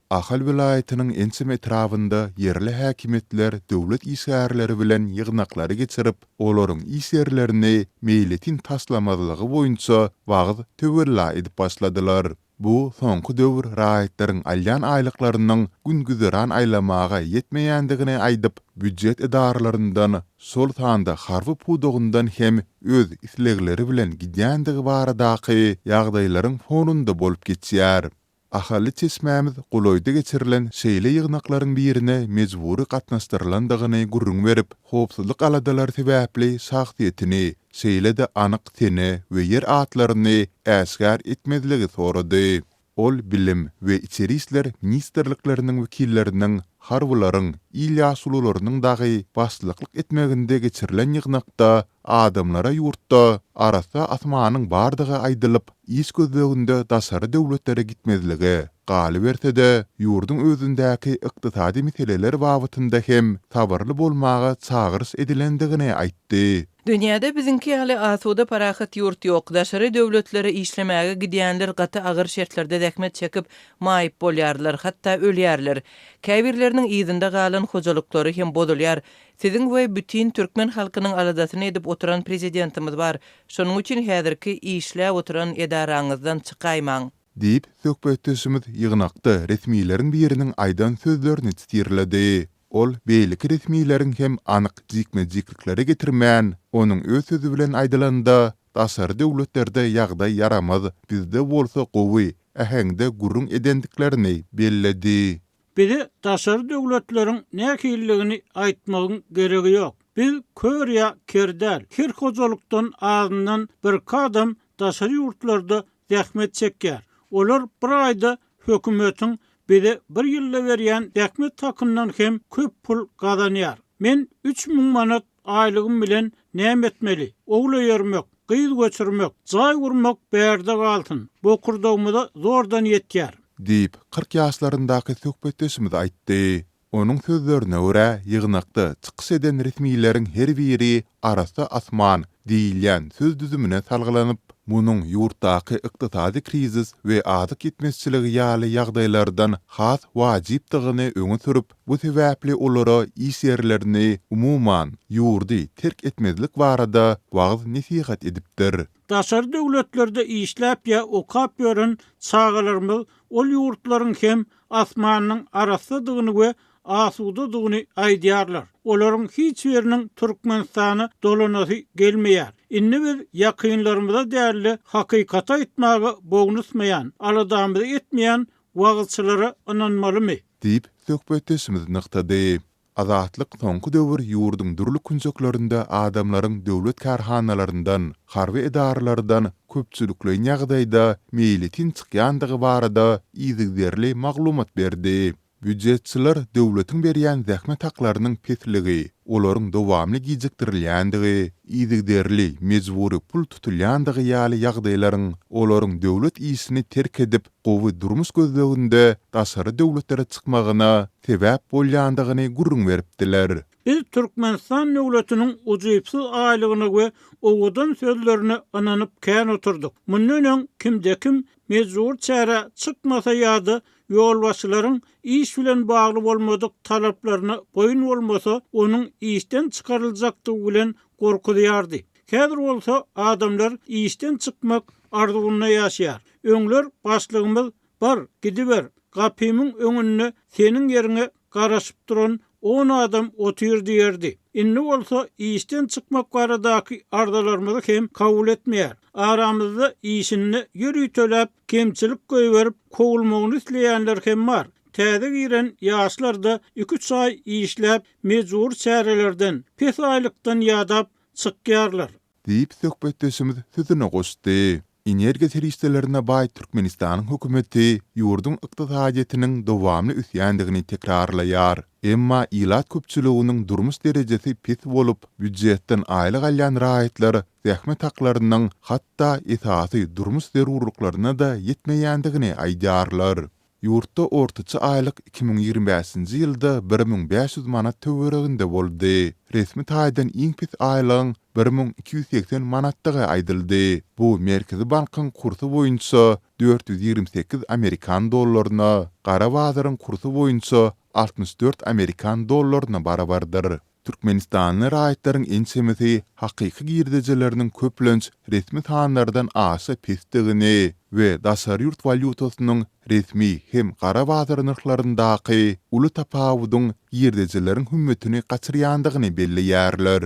Ahal welaýatynyň ençeme etrabynda ýerli häkimiýetler döwlet işgärleri bilen ýygnaklary geçirip, olaryň iş ýerlerini meýletin taşlamazlygy boýunça wagyz-töwella edip başladylar. Bu soňky döwür raýatlaryň alýan aýlyklarynyň gün-güzeran aýlamaga ýetmeýändigini aýdyp, býujet edaralaryndan, şol sanda harby pudagyndan hem öz islegleri bilen gidýändigi baradaky ýagdaýlaryň fonunda bolup geçýär. Ahally çeşmämiz golaýda geçirilen şeýle ýygnaklaryň birine mejbury gatnaşdyrylandygyny gürrüň berip, howpsuzlyk aladalary sebäpli şahsyýetini, şeýle-de anyk sene we ýer atlaryny äşgär etmezligi sorady. Ol Bilim we Içeri işler ministrlikleriniň wekilleriniň, harbylaryň, il ýaşulularynyň dagy başlyklyk etmeginde geçirilen ýygnakda Adamlara ýurtda arassa asmanyň bardygy aýdylyp, iş gözleginde daşary döwletlere gitmezlige, galyberse-de, ýurduň özündäki ykdysady meseleler babatynda hem sabyrly bolmaga çagyryş edilendigini aýtdy. Dünýäde biziňki ýaly asuda parahat ýurt ýok. Daşary döwletlere işlemäge gidýänler gaty agyr şertlerde zähmet çekip, maýyp bolýarlar, hatda ölýärler. Käbirleriniň yzynda galan hojalyklary hem bozulýar. Siziň we bütin türkmen halkynyň aladasyny edip oturan prezidentimiz bar. Şonuň üçin häzirki işläp oturan edaraňyzdan çykaýmaň. Diýip, söhbetdeşimiz ýygnakda resmileriň biriniň aýdan sözlerini sitirledi. Ol beýleki resmileriň hem anyk jikme-jiklikleri getirmän, onuň öz sözi bilen aýdylanda, daşary döwletlerde ýagdaý ýaramaz, bizde bolsa gowy äheňde gürrüň edendiklerini belledi. Bize daşary döwletleriň nähililigini aýtmagyň geregi ýok. Biz kör ýa ker däl. Her hojalykdan azyndan birki adam daşary ýurtlarda zähmet çekýär. Olar bir aýda hökümetiň bize bir ýylda berýän zähmet hakyndan hem köp pul gazanýar. Men 3000 manat Aýlygym bilen näme etmeli? Ogul öýermek, gyz göçürmek, jaý gurmak bärde galsyn, bokurdagymyza zordan ýetýär. Diýip, 40 ýaşlaryndaky söhbetdeşimiz aýtdy. Onuň sözlerine görä, ýygnakda çykyş eden resmileriň her biri arassa asman diýilýän söz düzümine salgylanyp, munuň ýurtdaky ykdysady krizis we azyk ýetmezçiligi ýaly ýagdaýlardan has wajypdygyny öňe sürüp, Bu sebäpli olara iş ýerlerini, umuman, ýurdy terk etmezlik barada wagyz-nesihat edipdir. Daşary döwletlerde işläp ýa okap ýören çagalarymyz ol ýurtlaryň hem asmanynyň arassadygyny we asudadygyny aýdýarlar. Olaryň hiç biriniň Türkmenistana dolanasy gelmeýär. Indi biz ýakynlarymyza däl-de, hakykaty aýtmaga bognusmaýan, aladamyzy etmeýän Wagyzçylara ynanmalymy? Diýip, söhbetdeşimiz nygtady. Azatlyk soňky döwür ýurduň dürli künjeklerinde adamlaryň döwlet kärhanalaryndan, harby edaralardan köpçülikleýin ýagdaýda meýletin çykýandygy barada yzygiderli maglumat berdi. Býujetçiler döwletiň berýän zähmet haklarynyň pesligi, olaryň dowamly gijikdirilýändigi, yzygiderli mejbury pul tutulýandygy ýaly ýagdaýlaryň olaryň döwlet işini terk edip, gowy durmuş gözleginde daşary döwletlere çykmagyna sebäp bolýandygyny gürrüň beripdiler. Biz Türkmenistan döwletiniň ujypsyz aýlygyna we owadan sözlerine ynanyp kän oturdyk. Mundan öň kimde-kim mejbury çärä çykmasa ýa-da ýolbaşçylaryň iş bilen bagly bolmadyk talaplaryna boýun bolmasa, onuň işden çykaryljakdygy bilen gorkuzýardy. Häzir bolsa adamlar işden çykmak arzuwynda ýaşaýar. Öňler başlygymyz Bar, gidiber, gapymyň öňünde seniň ýeriňe garaşyp duran on adam otyr diýerdi. Indi bolsa işden çykmak baradaky arzalarymyzy hem kabul etmeýär. Aramyzda işinde ýöriteläp kemçilik goýberip kowulmagyny isleýänler hem bar. Täze giren ýaşlar-da iki-üç aý işläp mejbury çärelerden, pes aýlykdan ýadap çykýarlar. Diýip, söhbetdeşimiz sözüne goşdy. Energiýa serişdelerine baý Türkmenistanyň hökümeti ýurduň ykdysadyýetiniň dowamly ösýändigini tekrarlaýar. Emma ilat köpçüliginiň durmuş derejesi pes bolup, býujetden aýlyk alýan raýatlar zähmet haklarynyň hatda esasy durmuş zerurlyklaryna-da ýetmeýändigini aýdýarlar. Ýurtda ortaça aýlyk 2025-nji ýylda 1500 manat töwereginde boldy. Resmi taýdan iň pes aýlygyň 1280 manatdygy aýdyldy. Bu Merkezi bankyň kursy boýunça 428 amerikan dollaryna, gara bazaryň kursy boýunça 64 amerikan dollaryna barabardyr. Türkmenistanly raýatlaryň ençemesi hakyky girdejileriniň köplenç resmi sanlardan aşa pesdigini we daşary ýurt walýutasynyň resmi hem gara bazar nyrhlaryndaky uly tapawudyň girdejileriň hümmetini gaçyrýandygyny belleýärler.